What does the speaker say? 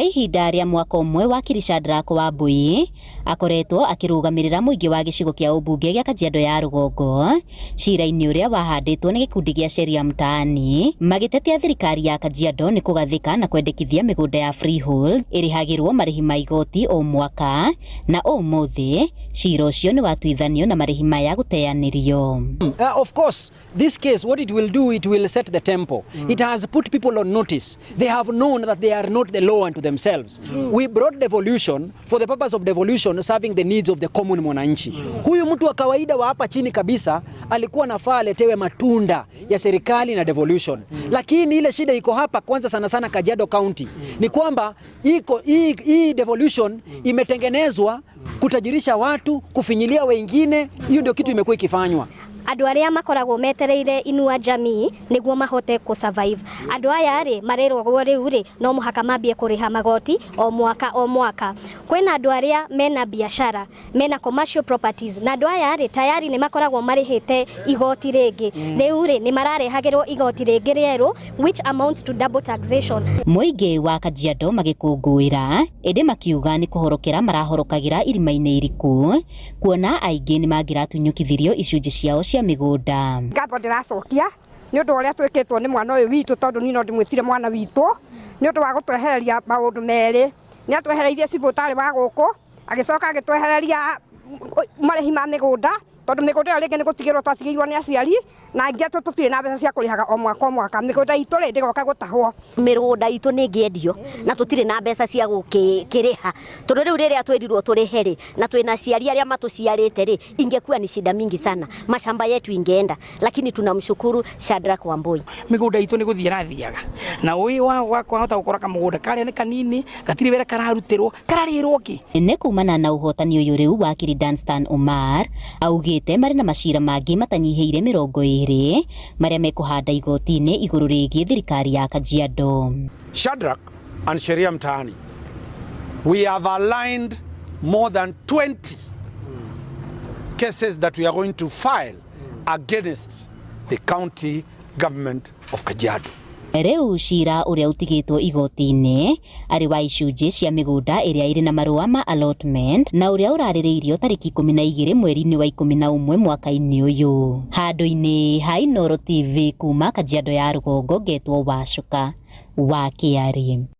Ihinda rĩa mwaka ũmwe, wakiri Shadrack Wambui akoretwo akĩrũgamĩrĩra mũingĩ wa gĩcigo kĩa ũmbunge gĩa Kajiado ya Rũgongo cira-inĩ ũrĩa wahandĩtwo nĩ gĩkundi gĩa Sheria Mtaani, magĩtetia thirikari ya Kajiado nĩ kũgathĩka na kwendekithia mĩgũnda ya freehold ĩrĩhagĩrwo marĩhi ma igoti o mwaka, na ũmũthĩ cira ũcio nĩ watuithanio na marĩhi maya gũteanĩrio. Of course, this case, what it will do, it will set the tempo. It has put people on notice. They have known that they are not the law unto themselves. We brought devolution for the purpose of devolution serving the needs of the common mwananchi. Huyu mtu wa kawaida wa hapa chini kabisa alikuwa anafaa aletewe matunda ya serikali na devolution. Lakini ile shida iko hapa kwanza sana sana Kajiado County ni kwamba iko hii devolution imetengenezwa kutajirisha watu, kufinyilia wengine. Hiyo ndio kitu imekuwa ikifanywa. Andũ arĩa makoragwo metereire Inua Jamii nĩguo mahote kũ survive, andũ aya rĩ marerwo rĩu rĩ no mũhaka mambie kũrĩha magoti o mwaka o mwaka. Kwĩna andũ arĩa mena biashara, mena commercial properties, na andũ aya rĩ tayari nĩ makoragwo marĩhĩte igoti rĩngĩ. Rĩu rĩ nĩ mararehagĩrwo igoti rĩngĩ rĩerũ, which amounts to double taxation. Mũingĩ wa Kajiado magĩkũngũĩra, ĩndĩ makiuga nĩ kũhorokera marahorokagĩra irima-inĩ iriku, kuona aingĩ nĩ mangĩratunyũkithirio icunjĩ ciao cia mĩgũnda. Ngatho ndĩracokia nĩ ũndũ wa ũrĩa twĩkĩtwo nĩ mwana ũyũ witũ, tondũ niĩ no ndĩmwĩtire mwana witũ, nĩ ũndũ wa gũtwehereria maũndũ merĩ. Nĩ atwehereirie cibũ ũtarĩ wa gũkũ, agĩcoka agĩtwehereria marĩhi ma mĩgũnda, tondũ mĩgũnda ĩyo rĩngĩ nĩ gũtigĩrwo twatigĩirwo nĩ aciari, na aingĩ atũ tũtirĩ na mbeca cia kũrĩhaga o mwaka o mwaka. Mĩgũnda itũ rĩ ndĩgoka gũtahwo. Mĩgũnda itũ nĩ ĩngĩendio na tũtirĩ na mbeca cia gũkĩrĩha, tondũ rĩu rĩrĩa twĩrirwo tũrĩhe rĩ, na twĩna aciari arĩa matũciarĩte rĩ, ingekuwa ni shida mingi sana, mashamba yetu ingeenda, lakini tunamshukuru Shadrack Wambui. Mĩgũnda itũ nĩ gũthiĩ ĩrathiaga na ũĩ wa kwahota gũkora kamũgũnda karĩa nĩ kanini, gatirĩ wĩra kararutĩrwo, kararĩrwo kĩ. Nĩ kumana na ũhotani ũyũ, rĩu wakiri Danstan Omar augĩte marĩ na macira mangĩ matanyihĩire 20 marĩa mekũhanda igoti-inĩ igũrũ rĩgiĩ thirikari ya Kajiado. Shadrack and Sheria Mtaani, we have aligned more than 20 cases that we are going to file against the county government of Kajiado. Rĩu cira ũrĩa ũtigĩtwo igoti-inĩ arĩ wa icunjĩ cia mĩgũnda ĩrĩa ĩrĩ na marũa ma allotment, na ũrĩa ũrarĩrĩirio tarĩki 12 mweri-inĩ wa 11 mwaka-inĩ ũyũ. Handũ-inĩ ha Inooro TV kuma Kajiado ya Rũgongo, ngetwo Wacuka wa Kĩarĩ.